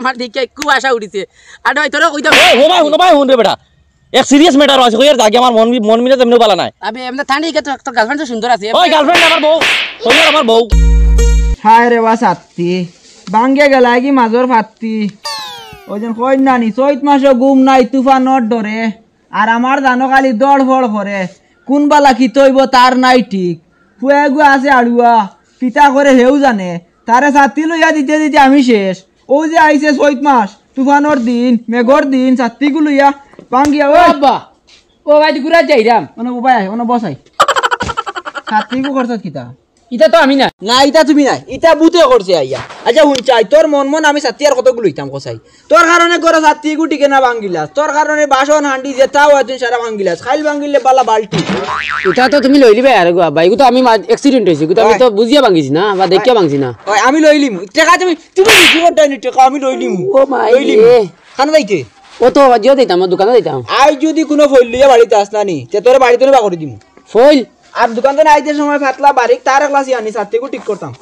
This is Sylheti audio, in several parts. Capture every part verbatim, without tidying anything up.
আমার দিকে খুব আশা উঠিছে। আর ভাই, তোরা কইতাম। ওই, হুনো ভাই, হুনো ভাই, হুন রে বেটা। এক সিরিয়াস ম্যাটার আছে, কইয়ার যাগে আমার মন, মন মিলে তেমনি বালা নাই। আবে, এমনি ঠান্ডা দিকে তোর, তোর গার্লফ্রেন্ড তো সুন্দর আছে। ওই গার্লফ্রেন্ড আমার বউ, কইয়ার আমার বউ। হায় রে বা সাত্তি, ভাঙ্গে গেলায় কি মাজর ফাত্তি। ওই যেন কই না নি, চৈত মাসে ঘুম নাই তুফানর ডরে। আর আমার জানো খালি দড় ফড় করে। কোন বালা কি তৈব তার নাই ঠিক। ফুয়াগু আছে আড়ুয়া, পিতা করে হেউ জানে। তারে ছাতি লইয়া দিতে দিতে আমি শেষ। ও যে আইছে চৈত মাস, তুফানর দিন, মেঘর দিন, ছাতিগু লইয়া ভাঙ্গিয়া। ও আব্বা, ও ভাই, ঘুরা যাইরাম। অনো বাবাই, অনো বসাই। ছাতিগু করছত কিতা? ইটা তো আমি না। না, ইটা তুমি নাই, ইটা ভূতে করছে আইয়া। আচ্ছা, হুন চাই, তোর মন মন আমি ছাতি আর কতগু লইতাম কসাই। তোর কারণে ঘরো ছাতিগু টিকে না ভাঙ্গিলাস, তোর কারণে বাসন হান্ডি যেতাও আছেন সারা ভাঙ্গিলাস, খাইল ভাঙ্গিলে বালা বালতি। ইটা তো তুমি লইলিবে আর গো আব্বা, ইগু তো আমি মা-, অ্যাক্সিডেন্ট হইছে, ইগু তো আমি ওই। তো বুঝিয়া ভাঙ্গিছি না বা দেখিয়া ভাঙ্গিছি না। ওই, আমি লইলিমু। টেকা তুমি, তুমি বুঝি করতে নি টেকা, আমি লইলিমু। ও মাই লইলিমু। রে। খানো যাইতে? ও তো বাজিও দিতাম, ও দোকানো দিতাম। আই যদি কোনো ফইল লইয়া বাড়িতে আস না নি, তে তোরে বাড়িতে বার করি দিমু। ফইল? আর দোকান তো আইতে সময় ফাতলা বারিক তার এক লাসি আনি ছাতিগু ঠিক করতাম।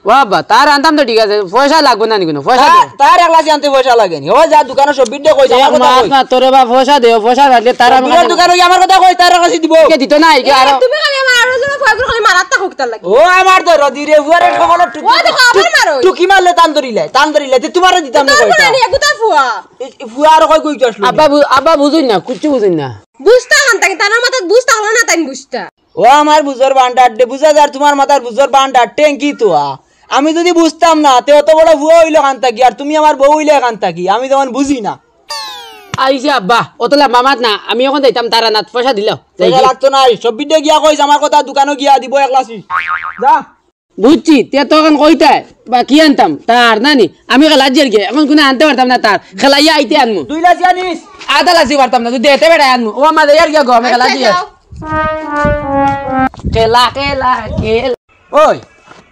ও আব্বা, তার আনতাম তো ঠিক আছে, পয়সা লাগবো না নি কোনো, পয়সা তা-, দে। তার এক লাসি আনতে পয়সা লাগে নি। ও যা দোকানো সব বিদ্যা কই, আমার কথা মাত কই। মাত তোরে বা পয়সা দে, পয়সা থাকলে তার আমি দোকান, দোকানো গিয়া আমার কথা কই, তার এক লাসি দিব। কে দিত না, এই যে আরো। তুমি খালি আমার আরো জন কয়েকজন খালি মারাত্তা হোক তার লাগে। ও আমার তো রদি রে, ফুয়ারে খবর টুকি, ও দেখো, আবার মারো। টুকি মারলে তান ধরিলে, তান ধরিলে, তে তোমারে দিতাম না তার কয়টা। মানে এগুতা ফুয়া। এই, এই ফুয়া আরো কয় কই আসলো? আব্বা বু-, আব্বা বুঝুন না, কিচ্ছু বুঝুন না। বুঝতা কান তাকি, তার মাথাত বুঝতা হলো না, তাই বুঝতা। ও আমার বুঝর ভান্ডার দে, বুঝা যার তোমার মাথার বুঝর ভান্ডার, ট্যাঙ্কি তো আ। আমি যদি বুঝতাম না, তে অত বড় ফুয়া হইলো কান তাকি, আর তুমি আমার বউ হইলে কান তাকি, আমি তখন বুঝি না। আইছে আব্বা, অত লম্বা মাত না, আমি এখন যাইতাম তারা নাত পয়সা দিলাও। পয়সা লাগতো নাই, সব বিদ্যা গিয়া কইস আমার কথা, দোকানো গিয়া দিব এক লাসি। যা। বুঝছি, তে তো এখন কইতায়, বা কি আনতাম, তার নানি, আমি কাল আজ গিয়া, এখন কোনো আনতে পারতাম না তার, খেলাইয়া আইতে আনমু। দুই লাসি আনিস। আধা লাসি পারতাম না, যদি এতে বেড়ায় আনমু, ও আমার ইয়ার গিয়া গো, আমি খেলা আচ্ছা, দিয়ে। যাও। খেলা, খেলা, খেল। ওই,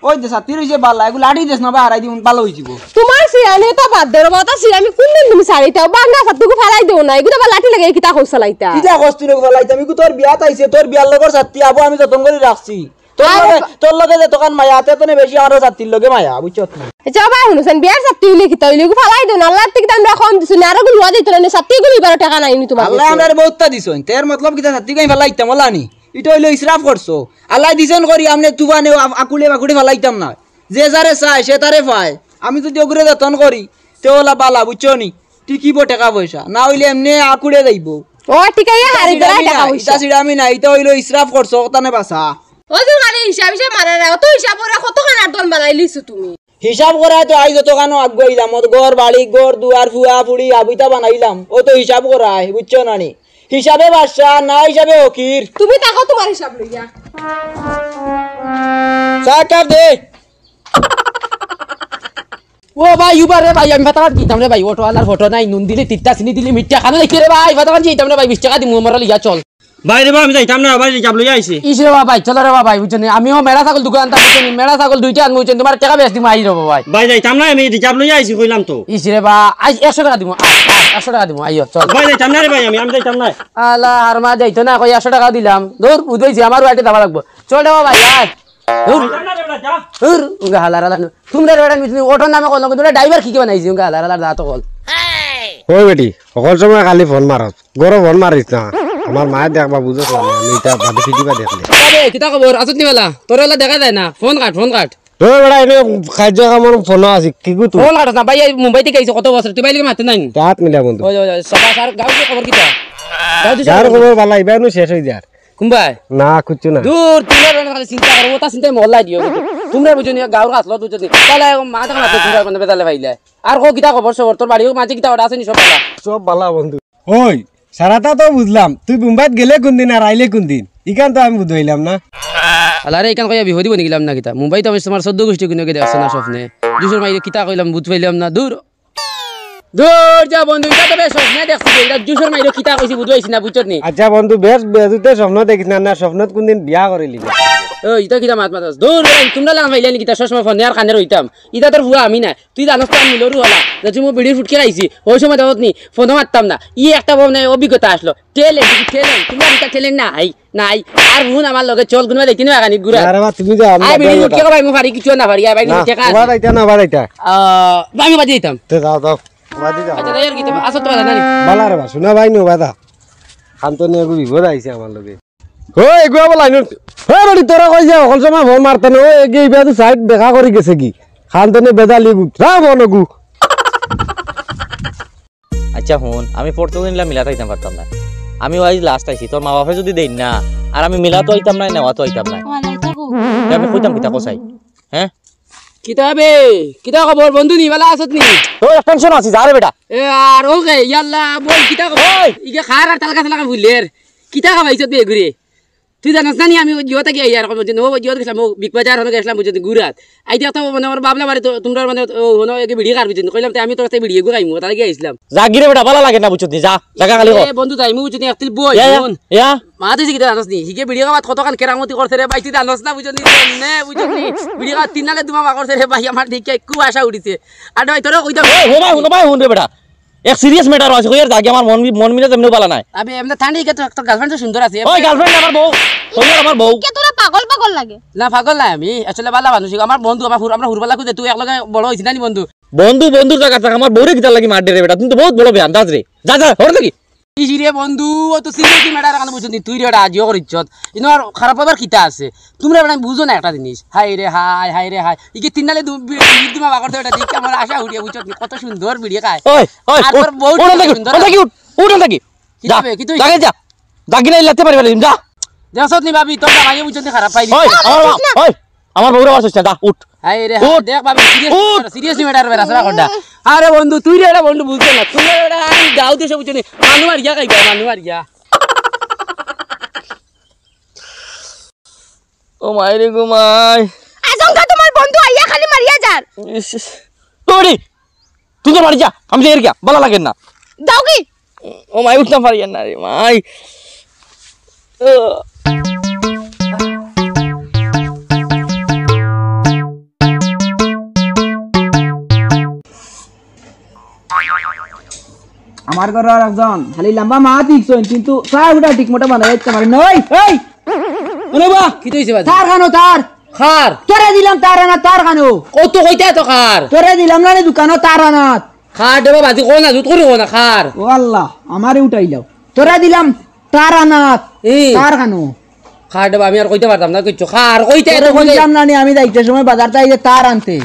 ওই দে সাথী রইছে বালা, এগু লাঠি দেস না বা হারাই দিমু, ভালো হই যিবো। তোমার সিরানি তো বাদ দে রে বাবা, সিরানি কোন দিন তুমি সারিতাও, বাঙ্গা সাথীগু ফালাই দেও না, এগু তো আবার লাঠি লাগে, কিতা কৌশল আইতা? কিতা কস তুই রে ফালাইতাম, এগু তোর বিয়াত আইছে, তোর বিয়ার লগর সাথী আবু আমি যতন করি রাখছি। তোর আরে লগে, বা- তোর লগে যে দোকান মায়া, তে তো নে বেশি আমার ছাত্রীর লগে মায়া, বুঝছত নি? আচ্ছা, বাবা, হুনো, সেন বিয়ার ছাত্রী হইলে কিতা হইলে, এগু ফালাই দেও না, আল্লাহর থেকে আমরা কম দিছি না, আরো গুলো দিত না, ছাত্রী গুলো এবার টাকা নাই নি তোমার আল্লাহ কাছে। আমরারে বহুতটা দিছইন, তের মতলব কিতা ছাত্রী গাই ফালাইতাম, ওলা নি? ইটা হইলো ইসরাফ করছো। আল্লাহ দিছইন করি, আমনে তুফানে আ-, আকুলে বাকুড়ে ফালাইতাম না। যে যারে চায়, সে তারে পায়। আমি যদি ওগুরে যতন করি, তে ওলা বালা, বুঝছো নি? টিকিবো টাকা পয়সা, না হইলে এমনে আকুড়ে যাইবো। ও, ঠিক আছে, হারি ধরা টাকা পয়সা। ইটা সিডা আমি না, ইটা হইলো ইসরাফ করছো, ওখানে বাসা। ও তুই খালি হিসাব হিসাব মারা না, অত হিসাব করা কত খানার দল বানাই লিছো তুমি? হিসাব করায় তো আইজ অতখানো আগুয়াইলাম, অত ঘর বাড়ি, ঘর দুয়ার, ফুয়া ফুড়ি, আবুইতা বানাইলাম, ও তো হিসাব করায়, বুঝছো না নি? হিসাবে বাদশা, না হিসাবে ফকির। তুমি দেখো তোমার হিসাব লইয়া। চা কাপ দে। ও ভাই, উবা রে ভাই, আমি ফাতাবাদ দিতাম রে ভাই, অটো আলার ফটো নাই, নুন দিলে তিতা, চিনি দিলে মিঠা, খানো দেখতে রে ভাই, ফাতাবাদ দিতাম রে ভাই, বিশ টাকা দিমু, আমার লিয়া চল। ভাই রে বা, আমি যাইতাম না, ভাই, রিজার্ভ লইয়া আইছি। ইস রে বা ভাই, চলো রে বা ভাই, বুঝছো নি? আমিও মেড়া ছাগল দুকান তা বুঝছো নি? মেড়া ছাগল দুইটা আনবো, বুঝছো নি? তোমার টাকা বেশ দিমু, আই রে বা ভাই। ভাই, যাইতাম না, আমি রিজার্ভ লইয়া আইছি, কইলাম তো। ইস রে বা, আই একশো টাকা দিমু, আই, আই, একশো টাকা দিমু, আইও, চল। ভাই, যাইতাম না রে ভাই, আমি, আমি যাইতাম না। আলা, হারমা যাইতো না, কই একশো টাকা দিলাম। দূর, বুঝ পাইছি, আমার বাড়িতে যাওয়া লাগবো। চল রে বা ভাই, আয়। দূর। যাইতাম না রে বেটা, যা। দূর, উঙ্গা হালার হালার। তোমরা বেটা, তুমি অটোর নামে কল, তোমরা ড্রাইভার কি কি বানাইছি, উঙ্গা হালার হালার দাঁত কল। ওই বেটি, সকল সময় খালি ফোন মারস। ঘরো ফোন মারিস না। আমার মায়ে দেখবা, বুঝছ না, আমি এটা বাদে ফিটিবা দেখলে। আরে, কিতা খবর? আছত নি বালা? তোর এলা দেখা যায় না। Phone cut, phone cut. রে বেটা, এনে কার্য কামর ফোন আছে, কি গো তুই? ফোন কাটস না, ভাই, এই মুম্বাই থেকে আইছে কত বছর, তুই ভাই লিগে মাতে নাই। রাত মিলা বন্ধু। ওই, ওই, ওই, সবা সার গাঁও কি খবর কিতা? গাঁও কি গাঁওর খবর? খবর বালা, ইবানু শেষ হই যার। কুম্বাই? না, কিচ্ছু না। দূর, তুই আর খালি চিন্তা করো, ওটা চিন্তায় মহল্লায় দিও। তোমরা বুঝো নি, গাঁওর কাছলত বুঝো নি। তাহলে মা তখন মাতে তোমরা মানে বেতালে পাইলে। আর কো কিতা খবর সবর? তোর বাড়িও মাঝে কিতা ওটা আছে নি সব বালা? সব বালা বন্ধু। ওই, সারাটা তো বুঝলাম, তুই মুম্বাইত গেলে কোন দিন আর আইলে কোন দিন? ইখান তো আমি বুঝাইলাম না। আলারে, ইখান কইয়া বিপদি বনি গেলাম না কিতা? মুম্বাইত আমি তোমার চোদ্দ গোষ্ঠী কোনোকে দেখছো না স্বপ্নে? জুসর মাইরে কিতা কইলাম, বুঝ পাইলাম না। দূর। দূর যা বন্ধু, ইটা তো বেশ স্বপ্নে দেখছি রে। ইটা জুসর মাইরে কিতা কইছি বুঝ পাইছি না, বুঝছত নি? আচ্ছা বন্ধু, বেশ বেজুতে স্বপ্ন দেখিস না, না স্বপ্নত কোন দিন বিয়া করিলি? ও, ইটা কিতা মাত মাতাস? দূর ভাই, তোমরা লাম পাইলে নি কিতা চশমা ফোনে আর কানে রইতাম। ইটা তোর ফুয়া আমি না। তুই জানোস তো আমি মিলরু হলা। যদি মো বিড়ির ফুটকে খাইছি, ওই সময় দেখত নি, ফোনও মারতাম না। ই একটা বউ নাই, অভিজ্ঞতা আসলো। ট্যালেন্ট, ট্যালেন্ট, তুমি একটা ট্যালেন্ট নাই, নাই। আর হুন আমার লগে চল, গুনবা দেখি না, আগানি ঘুরা। আরে বা, তুমি যাও, আমি আয়, বিড়ি যাই ফুটকে এটা। খাবাই, মো ফারি কিছু না ফারি, আয়, ভাই, না, নিচে কাজ। ওবা যাইতা না, ওবা যাইতা। আহ, আমি বাজি দিতাম। তে যাও, যাও। বাদে যাও। আচ্ছা, তাই আর কি, তুমি আসো তো, বাধা নাই। বালা রে বা, শোনা ভাই, নো বাধা। খান তো নিয়ে বিপদ আইছে আমার লগে। ও, এগুয়া বলা, ইনো। হে, বেটি, তোরা কই যাও? হকল সময় ফোন মারতে না। ও, এগিয়ে ইবা তো সাইড দেখা করি গেছে কি? খান তো নিয়ে বেদা লিগু। রাম অনগু। আচ্ছা, হুন, আমি পরশু দিন ইলা মিলাত আইতাম পারতাম না। আমি আইজ লাস্ট আইছি, তোর মা বাপে যদি দেইন না, আর আমি মিলাতও আইতাম না, নেওয়াতও আইতাম না। ওয়ালাই থাকো। তে আমি কইতাম কিতা কসাই? হ্যাঁ? কিতা বে? কিতা খবর বন্ধু নি? বালা আছত নি? ও, এক টেনশন আছি, যা রে বেটা। এ, আর ও গে, ইয়াল্লা, বল, কিতা খবর? ওই! ইগে খার আর তাল গাছ লাগা ফুলের। কিতা খাবাইছত বে ঘুরে? তুই জানোস না নি, আমি জিওতা গিয়া ইয়ার খবর জানি। ও জিওত গেছিলাম, ও বিগ বাজার হনো গেছিলাম, বুঝলি, ঘুরাত। আইতে তো মানে আমার বাবলা বাড়ি তো, তোমরা মানে, ও হনো একে বিড়ি খার বুঝলি। কইলাম, "তে আমি তোর কাছে বিড়ি এগু খাইমু", তার গিয়া আইছিলাম। যা গিরে বেটা, বালা লাগে না, বুঝছত নি? যা, জাগা খালি কর। এ বন্ধু, যাইমু বুঝছত নি, এক তিল বই, ইয়া, ইয়া, হুন। ইয়া। মা তুই কিতা জানোস নি? হিগে বিড়ি খাওয়াত কতখান কেরামতি করছে রে ভাই, তুই জানোস না, বুঝছত নি? নে, বুঝছত নি? বিড়ি খাওয়াত তিন নালে দুমা বার করছে রে ভাই, আমার দেখিয়া খুব আশা উঠিছে। আর ভাই, তোরা কইতাম, ওই, হুন ভাই, হুন ভাই, হুন রে বেটা। এক সিরিয়াস ম্যাটার আছে, কইয়ার দাগে আমার মন, মন মিলে তেমনি বালা নাই। আমি এমনি ঠান্ডা, ইকে তো, তোর গার্লফ্রেন্ড তো সুন্দর আছে। ওই গার্লফ্রেন্ড আমার বউ, কইয়ার আমার বউ। কে তোরা পাগল পাগল লাগে? না, পাগল না আমি, আসলে বালা মানুষ, আমার বন্ধু, আমার হুর-, আমরা হুরবালা খুঁজে, তুই এক লগে বড় হইছিস না নি বন্ধু? বন্ধু, বন্ধুর জাগা থাক, আমার বউরে কিতার লাগি মার দে রে বেটা, তুই তো বহুত বড় বেয়ান্দাজ রে। যা, যা, হর থাকি। ইস রে বন্ধু, ও তো সিরিয়াসলি ম্যাটার এখন বুঝছত নি, তুই রে ওটা আজিও করিচ্ছত। ইনো আর খারাপ হবার কিতা আছে? তোমরা বেটা বুঝো না একটা জিনিস। হায় রে হায়, হায় রে হায়। ইকে তিন নালে দু-, বি-, বি-, দুমা বাগর তো এটা দেখি আমার আশা উঠিয়া বুঝছত নি, কত সুন্দর বিড়ি খায়। ওই, ওই, আর উঠ, তোর বউ উঠ, উঠ, সুন্দর উঠ, আছে। উঠ, উঠ, উঠ, উঠ। কি যা, হবে? কি তুই? যা, যা। যা, কিনা ইলাতে পারবে না, যা। দেখছত নি ভাবি, তোর জামাইয়ে বুঝছত নি খারাপ পাইলি। ওই, আমার মা-, ওই, আমার বউরে আবার চইছ না, যা, উঠ। হায় রে হায়, উঠ। দেখ ভাবি, সিরিয়াস, উঠ। সিরিয়াস ম্যাটার বেড়া সারা ঘন্টা। আরে বন্ধু, তুই রে এটা বন্ধু বুঝছ না। তুই রে এটা আমি গাঁও দেশে বুঝছ নি। মানু মারিয়া খাইবা, মানু মারিয়া। ও মাই রে গো মাই। আচমকা তোমার বন্ধু আইয়া খালি মারিয়া যার। ইস, ইস। তোরে, তুই তো বাড়ি যা, আমি যাই গিয়া, বালা লাগে না। যাও কি? ও মাই, উঠতাম পারি না রে মাই। ও। আমার ঘরর একজন খালি লম্বা মাত হিকছইন, কিন্তু চা উঠা ঠিক মতো বানাই দিতে পারে না। ওই, এই! ওরে বা! কিতা অইছে বাজি? তার খানো, তার! খার? তোরে দিলাম তার আনাত, তার খানো! কত কইতে তো খার? তোরে দিলাম না রে দোকানো তার আনাত। খার দেবা বাজি কও না, জুত করি কও না, খার। ও আল্লাহ, আমারে উঠাইলাও। তোরে দিলাম তার আনাত, এই। তার খানো। খার দেবা, আমি আর কইতে পারতাম না কিচ্ছু। খার কইতে তোরে তো বুঝে। কইলাম না নি, আমি যাইতে সময় বাজার থাকি যে তার আনতে।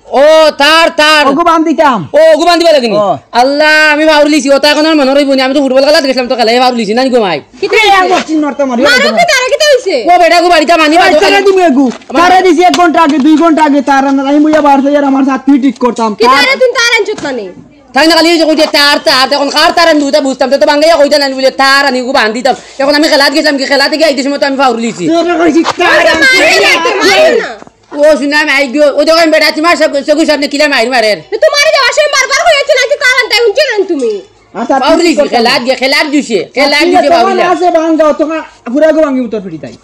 ও, তার, তার। ওগু বান দিতাম। ও, ওগু বান দিবা লাগে নি? ও। আল্লাহ, আমি ফাউরিলিছি। ওটা এখন আর মনে রইব নি। আমি তো ফুটবল খেলাত গেছিলাম, তো খেলাই ফাউরিলিছি। না নি গো মাই? কিতা এই, হইছে? আমার চিন মারতাম, মারিও মারো না। কি তারে, কিতা হইছে? ও বেটা গো, বাড়িতে মানি ওই, বাজে তারে খালি। তুমি এগু। আমার তারে দিছি এক ঘন্টা আগে, দুই ঘন্টা আগে, তার রান্না। আমি বইয়া বার হইয়া আমার সাথে ফিট ঠিক করতাম। কি তার তারে তুমি তার আনছত না নি? তাই না খালি ওই যে কইতে তার, তার, এখন কার তার আমি দুইটা বুঝতাম, তো, তো বাঙ্গাইয়া কইতে না নি বলে তার আনি ওগু বান দিতাম। এখন আমি খেলাত গেছিলাম, কি খেলা থেকে আইতে সময় তো আমি ফাউরিলিছি। তোরে কইছি তার ওই যে আনতে। মারে না, মারে না। ও শুনা, আমি আই গো, ও দেখো, আমি বেটা, তোমার সব, সব সামনে কিলা মাইর মারের। তো তোমারে যাওয়ার সময় বারবার কইছি না, কি কারণ তাই হুনছো না তুমি? আচ্ছা, বাউরি ঠিক দিছি, করতাম। খেলার গিয়া, খেলার জুসে, খেলার ঠিক জুসে আছে, বাউরি তোমার না। আছে, ভাঙ যাও, তোমার পুরা গো ভাঙি উত্তর ফিরি তাই।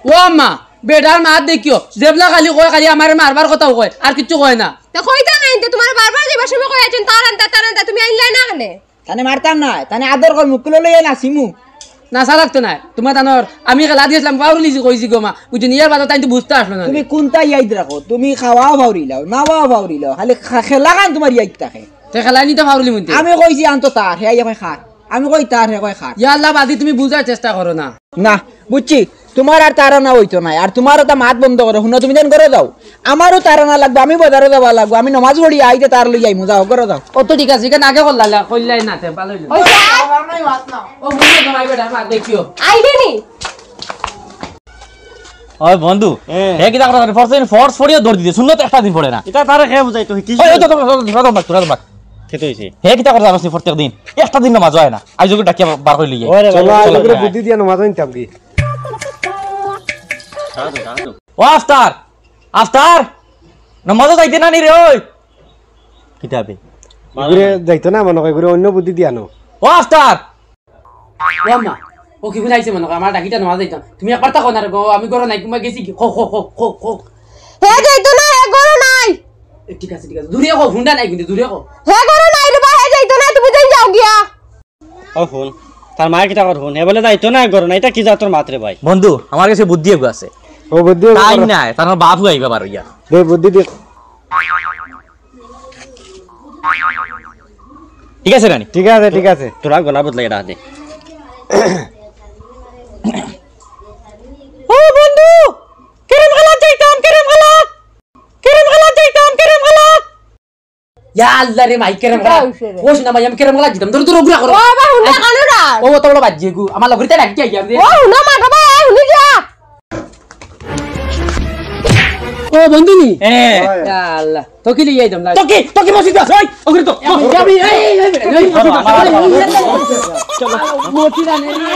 ও আম্মা, বেটার মাত দেখিও, যেবলা খালি কয়, খালি আমারে মারবার কথাও কয়, আর কিচ্ছু কয় না। তা কইতা নাই, তো তোমার বারবার যাবার সময় কই আছেন, তার আনতা, তার আনতা, তুমি আনলাই না কেনে? তানে মারতাম না, তানে আদর কর, মুকুল লইয়া নাচিমু। নাচা লাগতো না, তোমার তানোর, আমি খেলা দিয়েছিলাম, বাউরি লিছি কইছি গো মা, বুঝছো নি, ইয়ার বাদে তাই তো বুঝতে আসলো না। তুমি কোনটা ইয়াদ রাখো? তুমি খাওয়াও ফাউরিলাও, নাওয়াও ফাউরিলাও, খালি খা-, খেলা খান তোমার ইয়াদ থাকে। তে খেলাই নিতে ফাউরিলি মনতে। আমি কইছি আনতো তার, হে আইয়া কয় খার। আমি কই তার, হে কয় খার। ইয়া আল্লাহ, বাদি তুমি বুঝার চেষ্টা করো না। না, বুঝছি, তোমার আর তারা না হইতো নাই। আর তোমার ওটা মাত বন্ধ করো, শুনো, তুমি যেন ঘরো যাও। আমারও তারা না লাগবো, আমি বাজারো যাওয়া লাগবো, আমি নমাজ পড়ি আইতে তার লই যাইমু, যাও, ঘরো যাও। ও তো ঠিক আছে, এখানে আগে করলা, কইলাই না, তে ভালো হইলো। ওই যা। ও বুঝে তো নাই বেটা, মা দেখিও। আইবে নি? ওই বন্ধু, হ্যাঁ। হে কিতা কথা, ফর্স দিন, ফর্স পড়িও দৌড় দিতে, শূন্য তো একটা দিন পড়ে না। এটা তারে কে বুঝাইতো, কি ওই, ওই, তো, তো, তো, তো, তো, তো, তো, তো, খেতে হইছে। হে কিতা কথা জানোস নি, প্রত্যেক দিন একটা দিন নমাজ হয় না। আই যোগে ডাকিয়া বার করে লইয়ে। ওরে চলো, বাবা, আই ওরে যোগে বাবা। বুদ্ধি দিয়া নমাজ আনতাম কি? ও আফতার, আফতার, নমাজও যাইতে না নি রে, ওই। কিতাবে? এগুরে যাইতো না মনে কয়, এগুরে অন্য বুদ্ধি দিয়া আনো। ও আফতার! ও আম্মা, ও কি গুনাইছে মনে কয়, আমার ডাকিটা নমাজ যাইতাম। তুমি একবার তাকো না রে গো, আমি ঘরো নাই, কুমা গেছি কি? খো, খো, খো, খো, খো। হে যাইতো না, হে ঘরো নাই। এ, ঠিক আছে, ঠিক আছে। দূরে কো, হুন্ডা নাই কিন্তু, দূরে কো। হে ঘরো নাই রে বা, হে যাইতো না, তুমি যাই যাও গিয়া। ও হুন, তার মায়ে কিতা কর হুন, হে বলে যাইতো না, ঘরো নাই, এটা কি জাতর মাত রে ভাই? বন্ধু, আমার কাছে বুদ্ধি এগু আছে। ও বুদ্ধি এগু তাই আছে। নাই, তার বাপ আইবা বার হইয়া। দে বুদ্ধি দে। ঠিক আছে রানী? ঠিক আছে, ঠিক আছে। তোরা গলা বদলাই এটা দে। ও বন্ধু, কেরম খেলা যাইতাম, কেরম খেলা। কেরম খেলা যাইতাম, কেরম খেলা। ইয়া আল্লাহ রে, মাই কেরম খেলা। কিতা অইছে রে? ও শোনা ভাই, আমি কেরম খেলা দিতাম। ধরো, ধরো, ঘুরা করো। ও বাবা, হুনা কানো না। ও, তো বড় বাদ দিয়ে গু। আমার লগরিতে ডাকি আইয়া দে। ও, হুনা মাতো ভাই, হুনি যা। ও বন্ধু নি? হ্যাঁ। ইয়া আল্লাহ। তো কি লইয়া আইতাম না? তো কি, তো কি মসজিদ আছে? ওই, ওখানে তো। আমি, আমি, এই, এই, এই, এই, এই, আমার, আমার, আমার। চলো, মতি না নেই রে।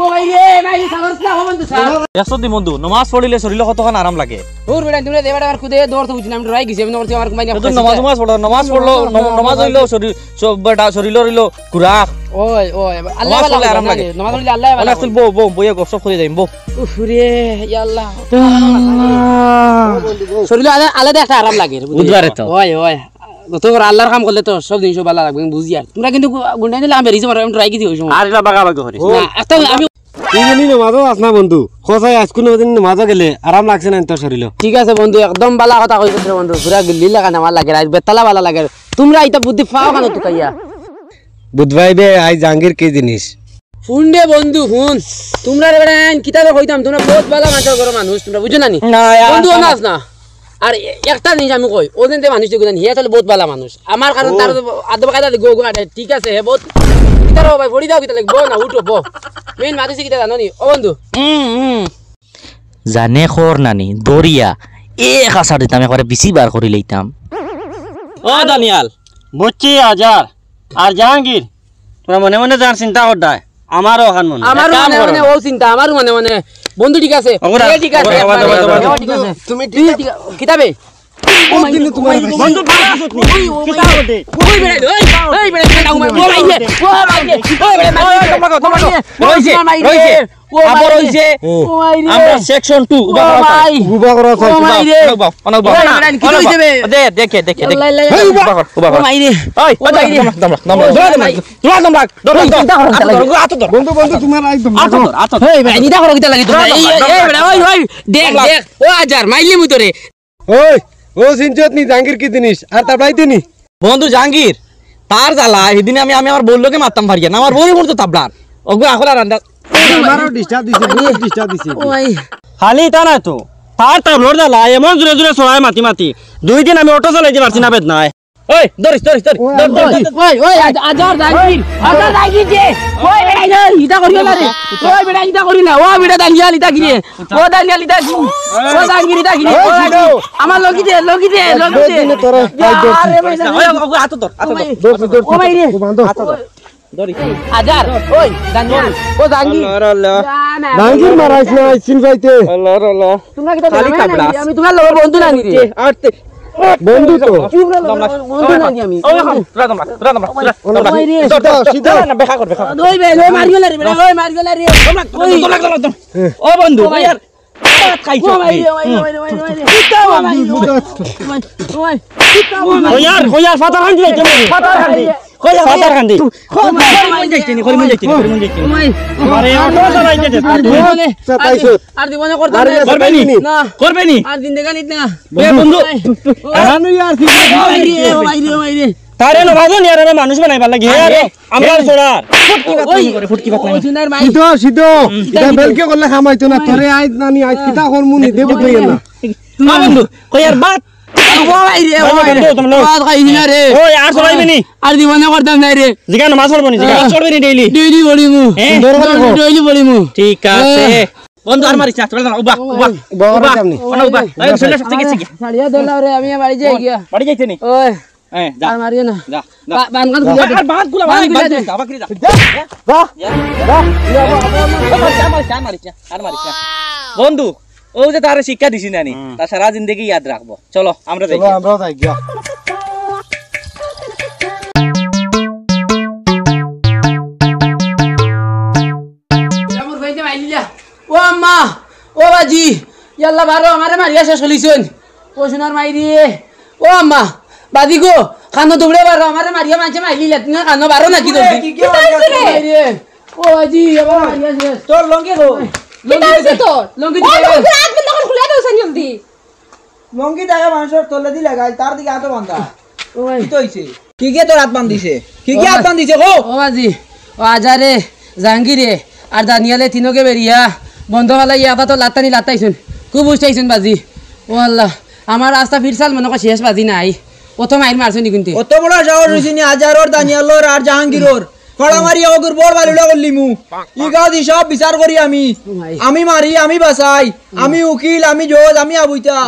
ও ভাই রে, ভাই, সাগর না, ও বন্ধু, সাগর। দেখছো দি বন্ধু, নমাজ পড়িলে শরীরে কতখান আরাম লাগে। দূর বেটা, তুমি দেবা আমার খুদে দৌড় তো বুঝি না, আমি ডরাই গেছি, আমি নমাজ, আমার ঘুমাই না। তো নমাজ, নমাজ পড়ো, নমাজ পড়লো, নম-, নমাজ হইলো শরীর, সব বেটা শরীর হইলো খুরাক। ওই, ওই, আল্লাহ নমাজ ভালা পড়লে করে আরাম না লাগে। রে, নমাজ পড়লে আল্লাহ ভালা অনেক করে। বউ, বউ, বইয়া গপ সপ করে যাইম, বউ। উফ রে, ইয়া আল্লাহ। শরীরে আলা-, আলাদা একটা আরাম লাগে রে, বুঝলি? বুঝবারে তো। ওই, ওই। যত করে আল্লাহর কাম করলে তো সব জিনিস ভালা লাগবে, আমি বুঝি আর। তোমরা কিন্তু গু-, গুন্ডাই দিলে আমি বেরিয়ে যাবো, আমি ডরাই গেছি ওই সময়। আর এটা বাগাবাগি করিস। না, একটা আমি এই যে নি নমাজও আস না বন্ধু, খোঁজাই আজকে নদিন নমাজও গেলে আরাম লাগছে না তোর শরীরে? ঠিক আছে বন্ধু, একদম ভালা কথা কইছো রে বন্ধু, পুরা গিল্লি লাগান আমার লাগে, রাইত বেতালা ভালা লাগে। তোমরা এটা বুদ্ধি পাও কেন তুকাইয়া? বুধ ভাই বে, আই জাহাঙ্গীর কি জিনিস? হুন রে বন্ধু, হুন। তোমরা রে বেটা, আইন কিতাবে কইতাম, তোমরা বহুত ভালা মানুষের ঘরর মানুষ, তোমরা বুঝো না নি? না, ইয়া, বন্ধু, না। অনাস না। আর এ-, একটা জিনিস আমি কই, ও দিন যে মানুষ দেখো জানি, হে আসলে বহুত ভালা মানুষ। আমার কারণ ও। তার আদব কায়দা দেখো, গো আটে, ঠিক আছে, হে বহুত। কিতার ভাই, পড়ি দাও, কিতা লাগবো না, উঠো, বো। মেইন মাঝে কিতা জানো নি? ও বন্ধু। হুম, হুম। জানে খর নানি, দরিয়া, এ কাছার দিতাম, একবারে বিসি বার করি লইতাম। ও দানিয়াল। বুঝছি, আজার। আর জাহাঙ্গীর, তোরা মনে মনে যার চিন্তা করডায়, আমারও অখান মনে। আমারও এক কাম মনে করো মনে না। ও চিন্তা, আমারও মনে মনে। বন্ধু ঠিক আছে, ওগুলা, এ ঠিক আছে, ওগুলা, ওগুলা, ওগুলা, ওগুলা। ঠিক আছে। তুমি তুই ঠিক আ-, কিতাবে? ও দিনে তোমার বন্ধু, বন্ধু, বন্ধু, ওই, ওই, কিতা ওই, করতে? ওই বেটা, ওই, ওই বেটা, বেটা, ও মাই, ও মাই রে, ও মাই রে, ওই, ওই, ওই, ওই, ওই, ওই, রইছে, ওই, রইছে। ওই, ওই, আবার ওই যে, ও মাই রে। আমরা section two, ও উবা করা ভাই। চাই। উবা করা ও চাই। মাই রে। উবা, উবা, উবা, উবা। ওই, বেটা, কি অনা উবা। হইছে বে? দে, দেখে, দেখে, দেখে। আল্লাহ, আল্লাহ, এই, উবা আল্লাহ। কর, উবা কর। ও মাই রে। ওই, ও ওই, মাই রে। দম, দম, দম, দম। ওই, ধর, ওই, ধর, ধর, ধর, ধর, ধর। চিন্তা করো, আতো ধর, আতো ধর, আতো ধর। বন্ধু, বন্ধু, তোমার একদম আতো ধর, আতো ধর। এই, বেটা, চিন্তা করো, কিতা লাগি তোমরা? এই, এই, বেটা, ওই, ওই, দেখ, দেখ। ও আজার, মাইলে মুতরে। ওই, ও সিনচত নি জাহাঙ্গীর কি জিনিস? আর তাবলাইতে নি? বন্ধু জাহাঙ্গীর, তার জ্বালা, হিদিন আমি, আমি আমার বউর লগে মাততাম পারিয়ার না, আমার বউরে মরতো তাবলার। ওগো আখলা রান্দা। আমারও disturb দিছে, বহুত disturb দিছে। ওই। খালি ইতা নায় তো, তার তাবলার জ্বালা, এমন জোরে জোরে ছড়ায় মাতি মাতি। দুই দিন আমি অটো চালাইতে পারছি না বেদনায়। ওই, ধরিস, ধরিস, ধরিস, ওই, ধর, ধর, ওই, ধর। ওই, ওই, আজ-, আজার জাহাঙ্গীর, আজার জাহাঙ্গীর যে। ওই, বেটা, এই, ইটা করিও না রে। ওই, বেটা, ইটা করিও না। ও, বেটা, দাঙ্গিয়াল, ইটা কিরে? ও, দাঙ্গিয়াল, ইটা কি? ও, জাহাঙ্গীর, ইটা কিরে? ওই, ও, জাহাঙ্গীর। আমার লগি দে, লগি দে, লগি দে। দিনে তোরে, ইয়া, এই ধরছি। আরে, বেটা। ওই, ওই, ওই, আতো ধর, আতো ধর। ওই, ধরছি, ধরছি। ও, ভাই রে। বান্ধো। আতো ধর। ধরিস। আজার, ওই, দাঙ্গিয়াল। ও, জাহাঙ্গীর। আল্লাহ, আল্লাহ। না, না। জাহাঙ্গীর মারাইস না, চিন পাইতে। আল্লাহ, আল্লাহ। তোমরা কিতা খালি জানো না তাবলা। আমি তোমার লগর বন্ধু না নি রে। আটতে। বন্ধু তো। চুপ রে, দম লাগ। বন্ধু না নি আমি। ওই, এখন, তোরা দম লাগ, তোরা দম লাগ, তোরা দম লাগ। ওই রে। ধর, ধর, সিধা, ধর, সিধা। না, না, বেকা কর, বেকা কর। ওই বে, ওই মারিও না রে, বেটা, ওই মারিও না রে। দম লাগ, ওই। দম লাগ, দম লাগ, দম লাগ। ও বন্ধু, ও ভাই। ওই আর, খাইছো। ও ভাই রে, ও ভাই রে, ও ভাই রে, ও ভাই রে, ও ভাই রে। কিতা বন্ধু? ও ভাই। ও ভাই। কিতা বন্ধু? ওই আর, ওই আর, ফাতার খান দিলাই, ফাতার খান দি। কই, ফাতার খান দি। কই, কই, কই, মন যাইছে নি, কই, মন যাইছে নি, কই, মন যাইছে নি। কই, কই। আরে, অটো চালাইতে দে, আর জীবনে, আর জীবনে করতাম না। করবে নি? না। করবে নি? আর জিন্দেগানিত না। এ বন্ধু। ও ভাই রে, ও ভাই রে, ও ভাই রে। তারে নবাজো নি, আর মানুষ বানাইবার লাগি। আরে। আমরা ছোড়ার। ফুটকি বাত করে, ফুটকি বাত। ও, সিনার মাই। সিধো, সিধো। হুম। ইটা বেলকে করলে কাম অইতো না। তোরে আইজ নানি, আইজ কিতা করমু নি, দেবো তুই না। না বন্ধু, কই আর বাত। ও ভাই রে, ও ভাই রে। বাত খাইছি না রে। ওই, আর চলাইবে নি? আর জীবনে করতাম না রে। জিগা নামাজ পড়বো নি, জিগা। নামাজ পড়বে নি daily? Daily পড়িমু। হ্যাঁ? Daily পড়িমু। ঠিক আছে। হ্যাঁ। বন্ধু, আর মারিস না, তোরা দাঁড়া, উবা, উবা, বড় উবা, কেমনি? ওনা উবা। এই, শুনে সব শিখে, শিখে। ছাড়িয়া দে না রে, আমি বাড়ি যাই গিয়া। বাড়ি যাইতে নি? ওই। হ্যাঁ, যা। আর মারিও না। যা, যা। বা-, বান কান খুলে দে। আর বান খুলা, বান বান খুলে দে। খুলে দে। বাবা, কিরে যা? যা, যা। যা। যা। যা। আর মারিস না, আর মারিস না, আর মারিস না, আর মারিস না। বন্ধু, ও যে তারে শিক্ষা দিছি নানি, হুম। তা সারা জিন্দেগি ইয়াদ রাখবো। চলো, আমরা যাই। চলো, আমরাও যাই গিয়া। ও আম্মা, ও বাজি, ইয়াল্লা বারো, আমারে মারিয়া শেষ করিছইন। ও সোনার মাই রে, ও আম্মা, বাজি গো, কানো দৌড়ে বারো, আমারে মারিয়া মানছে মাইলি লাতিনা কানো বারো নাকি দৌড়ি? কি, কি, কি হইছে রে? মাই রে, ও বাজি, আমারে মারিয়া শেষ। তোর লঙ্গি কই? কিতা হইছে তোর? লঙ্গি ও, দিকে লঙ্গি আগ বন্ধ কর, খুলে দাও সান জলদি। লঙ্গি দাগা মানুষের তলে দি লাগাই, তার দিকে আতো বান্ধা। ও ভাই। কিতা হইছে? কিগিয়ে তোর আত বান্ধিছে? কিগিয়ে আত বান্ধিছে কও? ও বাজি, ও আজারে, জাহাঙ্গীরে, আর দানিয়ালে তিনোগে বেরিয়া বন্দ ফালাইয়া আপাতত লাত্তানি লাত্তাইছইন। খুব উস্তাইছইন বাজি। ও আল্লাহ, আমার আস্তা ফিরসাল মনো কয় শেষ বাজি নাই। অত মাইর মারছইন ইগুন্তে। অত বড় সাহস অইছে নি আজারর, দানিয়ালর আর জাহাঙ্গীরর? ফাড়া মারি অগুর বড় বালুড়া করলিমু। ইগাদি সব বিচার করি আমি। ও ভাই। আমি মারি, আমি বাচাই, আমি উকিল, আমি জজ, আমি আবুইতা।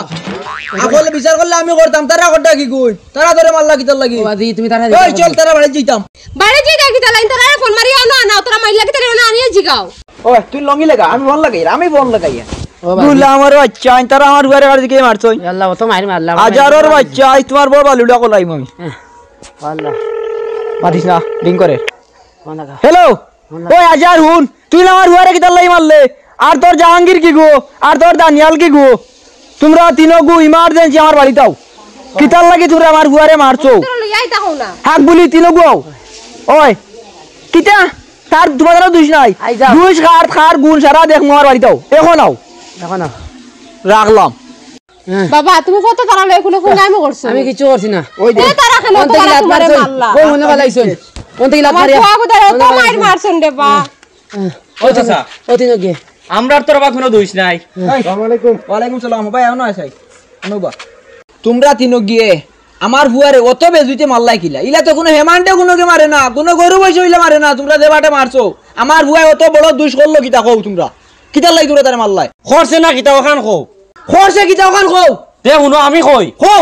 আকল বিচার করলে আমি করতাম, তারা করতা কিগুন? তারা ধরে মারলা কিতার লাগি? ও বাজি, তুমি তারা এই চল, তারা বাড়ি যাইতাম। বাড়ি যাই দেখি তারা, তারা ফোন মারি আনো, আনা, তারা মাইরলা কিতার লাগি আনিয়া জিগাও। ও, তুই লঙ্গি লাগা, আমি ফোন লাগাই, আমি ফোন লাগাই। ও বাজি। গুলামর বাচ্চা, আইন তারা আমার হুয়ারে কার দিকে মারছইন। আল্লাহ, অত মাইর মারলা। আজারর বাচ্চা, আইজ তোমার বড় বালুড়া করলাইমু আমি। হ্যাঁ। আল্লাহ। মাতিস না, রিং করে। ফোন লাগা। হ্যালো, ফোন লাগা। ওই আজার হুন, তুই আমার হুয়ারে কিতার লাগি মারলে? আর তোর জাহাঙ্গীর কিগু? আর তোর দানিয়াল কিগু? তুমরা তিনোগু ইমার্জেন্সি আমার বাড়িত আও। কিতার লাগি তুমরা আমার হুয়ারে মারছো? তোরা লইয়া আইতা কও না। হাক বুলি তিনোগু আও। ওই, কিতা? তার তোমার দুষ নাই। আই যাও। দুষ কার, কার গুণ সারা দেখমু আমার বাড়িত আও। এখন আও। এখন আও। রাখলাম। হ্যাঁ। বাবা, তুমি কত তারা লই কুনো কুনো আমি করছো? আমি কিচ্ছু করছি না। ওই দে। এ, তারা কেন কোন থেকে তোমার লাত তোমারে মারছইন? মারলা? কোন মনে বালাইছইন? কোন থেকে লাত আমার মারিয়া? ফুয়া কোথায়? অত মাইর মারছইন রে বা। হ্যাঁ। ও চাচা। ও তিনোগিয়ে। আমরার তো বাবা কুনো দুষ নাই। এই। আসসালামু আলাইকুম। ওয়ালাইকুম সালাম। ভাই, এমন আছে? আনো বা। তুমরা তিনোগিয়ে আমার ফুয়ারে অত বেজুইতে মারলায় কিলা? ইলা তো কুনো হেমান্ডে কুনোগে মারে না, কুনো গরু বইছে অইলা মারে না। তুমরা যে বাটে মারছো, আমার ফুয়ায় অত বড় দুষ করলো কিতা কও তুমরা? কিতার লাগি তুমরা তারে মারলায়? করছে না কিতা অখান কও। করছে কিতা অখান কও। তে হুনো আমি কই। কও।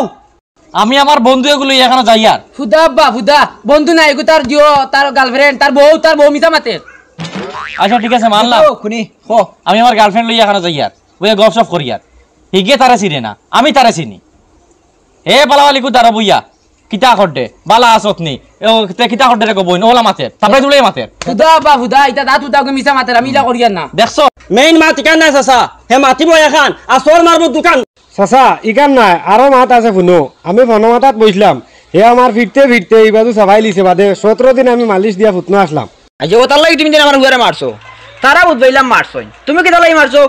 আমি আমার বন্ধু এগু লইয়া এখানো যাইয়ার। ফুদা আব্বা, ফুদা। বন্ধু না, এগু তার জিও, তার গার্লফ্রেন্ড, তার বউ, তার বউ মিছা মাতের। আচ্ছা, ঠিক আছে, মানলাম। ও, খুনি। কও। আমি আমার গার্লফ্রেন্ড লইয়া এখানো যাইয়ার। বইয়া গপশপ করিয়ার। হিগে তারে চিনে না, আমি তারে চিনি। এ বালাবালি কুদারো বইয়া। কিতা করডে? বালা আছত নি? ও, তে কিতা করডে রে গো বইন? ওলা মাতের। তারপরে তুলে মাতের। ফুদা আব্বা, ফুদা, ইতা দাঁত উদা গো মিছা মাতের, আমি ইলা করিয়ার না। দেখছো? মেইন মাত ইখান না চাচা। হে মাতিবো এখান, আর চড় মারবো দুকান। চাচা, ইখান নায়, আরো মাত আছে হুনো। আমি ফনো মাতাত বইছলাম, হে আমার ফিরতে ফিরতে ই বাজু চাবাইলিছে বাদে সতরো দিন আমি মালিশ দিয়া ফুতনো আসলাম। আইচ্ছা, অতার লাগি তুমি দিন আমার ফুয়ারে মারছো? তারা বুঝবাইলাম মারছইন, তুমি কিতার লাগি মারছো?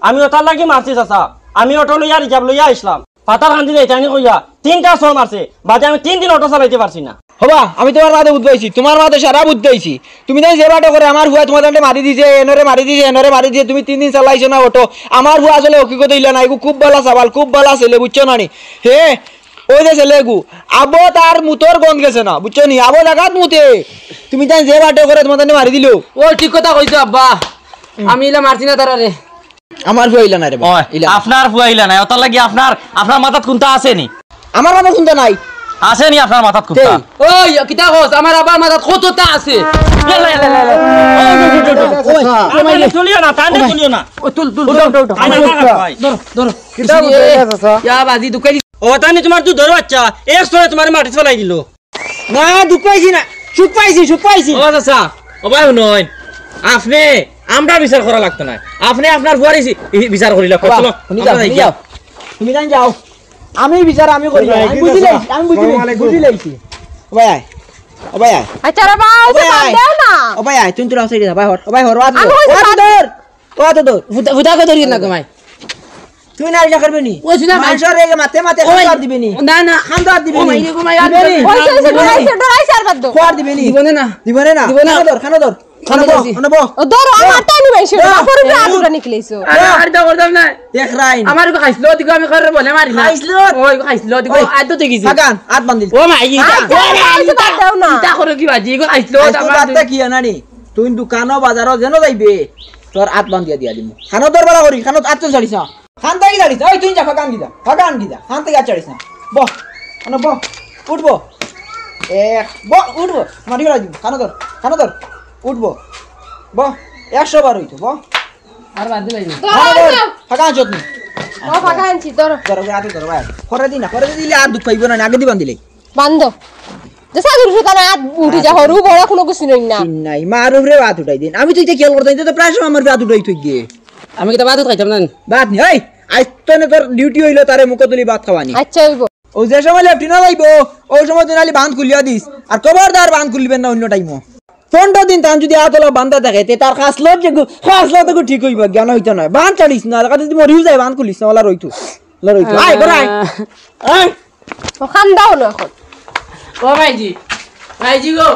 আমি অতার লাগি মারছি চাচা, আমি অটো লইয়া রিজার্ভ লইয়া আইছলাম, পাতার কান্দি যাইতাম নি কইয়া তিনটা চড় মারছে, বাদে আমি তিন দিন অটো চালাইতে পারছি না। হবা, আমি তুমার মাতে বুঝাইছি, তুমার মাতে সারা বুঝাইছি। তুমি তাইন যে বাটে করে আমার ফুয়া তুমার তানরে মারি দিছে, এনরে মারি দিছে, এনরে মারি দিছে, তুমি তিন দিন চালাইছো না অটো। আমার ফুয়া আসলে হকিকত ইলা না, এগু খুব বালা সাবাল, খুব বালা ছেলে, বুঝছো না নি? হে, ওই যে ছেলেগু, আবো তার মুতর গন্ধ গেছে না, বুঝছো নি? আবো জাগাত মুতে। তুমি তাইন যে বাটে করে তুমার তানরে মারি দিলো। ও ঠিক কথা কইছো আব্বা, আমি ইলা মারছি না তারারে। আমার ফুয়া ইলা নাই রে বাবা, ওই, ইলা নাই। আপনার ফুয়া ইলা নাই, অতার লাগি আপনার, আপনার মাথাত কুন্তা আছে নি? আমার মাথাত কুন্তা নাই। আছে নি আপনার মাথাত কুন্তা? তে? ওই, কিতা কস? আমার আব্বার মাথাত কততা আছে। ইয়াল্লা, ইয়াল্লা, ইয়াল্লা, ইয়াল্লা। ওই, ওই, ওই, ওই, ওই। ওই, আরে, তুলিও না, তানে তুলিও না। ও, তুল, তুল, উঠো, তুল। উঠো, উঠো। আরে, আরে, আরে, ভাই। ধরো, ধরো। কিতা বুঝলে, চাচা? ইয়া বাজি, দুকাই দিছে। ও, তানি তুমার তো ধরো, আচ্ছা। এক চড়ে তুমার মাটিত ফালাই দিলো। না, দুখ পাইছি না। সুখ পাইছি, সুখ পাইছি। ও চাচা, ও ভাই হুনইন। আপনে আমরার বিচার করা লাগতো নায়। আপনে আপনার ফুয়ারই সি-, ই বিচার করিলা। বাবা, চলো, হুনি আমরা যাও, যাই হুনি গিয়া। যাও। তুমি তাইন যাও। আমি বিচার আমি করি। আমি বুঝি লাইছি, আমি বুঝি লাইছি, বুঝি লাইছি। ও ভাই আয়। ও ভাই আয়। আচ্ছা রে বাবা, ও ভাই আয়। বাদ দেও না। ও ভাই আয়, তুই তোরা সাইডে যা, ভাই হর। ও ভাই হর, ও আত আমি ধর। কইছি ও আত বাদ ধর। ও আত ধর। ফুদা, ফুদা কই ধরিও না গো মাই। তুই না ইলা করবে নি? ও শুনা ভাই। মানষরে মাতে মাতে ও ভাই। খান ধর দিবে নি? না, না। খান ধর দিবে ও নি? ভাই, ও ভাই, আর দিবে নি? ওই, ওই, ওই, ডরাইছে, ডরাইছে, আর বাদ দেও। খোয়ার দিবে নি? দিবনে না। দিবনে না। দিবনে না। খানো ধর, খানো ধর। খানো খানো ধর। ধরছি। খানো বো। ও ধরো, ধরো। আমার টাইনি মাইছে, ধরো। বাপর উপরে আলুটা নিকলেছো। আরে, আর তো করতাম না। দেখ রাইন। আমার কো খাইছিল, দিগো আমি করে বলে মারি না। খাইছিল? ওই খাইছিল, দিগো ওই। আদত হয়ে গেছে। ফাগান, আত বান্ধিল। ও মাই, আচ্ছা, আচ্ছা, আচ্ছা, বাদ দাও না। ইতা করো কি বাজি, ইগো খাইছিল, আইজ তো আমার বাদ তো কি আনানি? তুই দোকানো বাজারো যেন যাইবে, তোর আত বান্ধিয়া দিয়া দিমু। খানো ধর বালা করি, খানো আত তো ছাড়িস না। খান থাকি ছাড়িস না। ওই তুই যা, ফাগান গিদা, ফাগান গিদা। খান থাকি আত ছাড়িস না। বহ, মানে বহ, উঠবো। এক, বহ, উঠবো। মাটি ফেলাই দিমু। খানো ধর, খানো ধর। উঠবো। বহ, একশো বার হইতো, বহ। আর বাদ দিলাই না। ধর, খানো ধর। ধর। ফাগান চোদ নি। ও, ফাগান আনছি, ধরো। ধরো, আতে ধরো, ভাই। করে দি না, করে দিলে আর দুখ পাইবো না, আগে দি বান্ধিলে। বান্ধো। যে সাধুর সুতানা আত উঠি যা, হরু বড় কোনো কিছু নেই না। চিন নাই, মার উপরে আত উঠাই দিন। আমি তো ইতা খেয়াল করতাম, ইতা তো প্রায় সময় আমার উপরে আত উঠাই থই গিয়ে। আমি কিতা ভাত খাইতাম না? ভাত নি, এই, আইজ তো না তোর ডিউটি হইলো তারে মুখো তুলি ভাত খাওয়ানি। আচ্ছা, হইবো। ও যে সময় লেফটিনো যাইবো, ওই সময় তুই নালি বান্ধ খুলিয়া দিস। আর খবরদার বান্ধ খুলিবেন না অন্য টাইমও। পনেরো দিন তান যদি আতলা বান্ধা থাকে, তে তার খাসলত যে গু-, খাসলত গু ঠিক হইবা, জ্ঞান হইতো না। বান্ধ ছাড়িস না, আর যদি মরিও যায়, বান্ধ খুলিস না, ওলা রইতু। ওলা রইতু। আয়, ঘরে আয়। আয়। ও খান্দাও না এখন। ও ভাইজি, ভাইজি গো।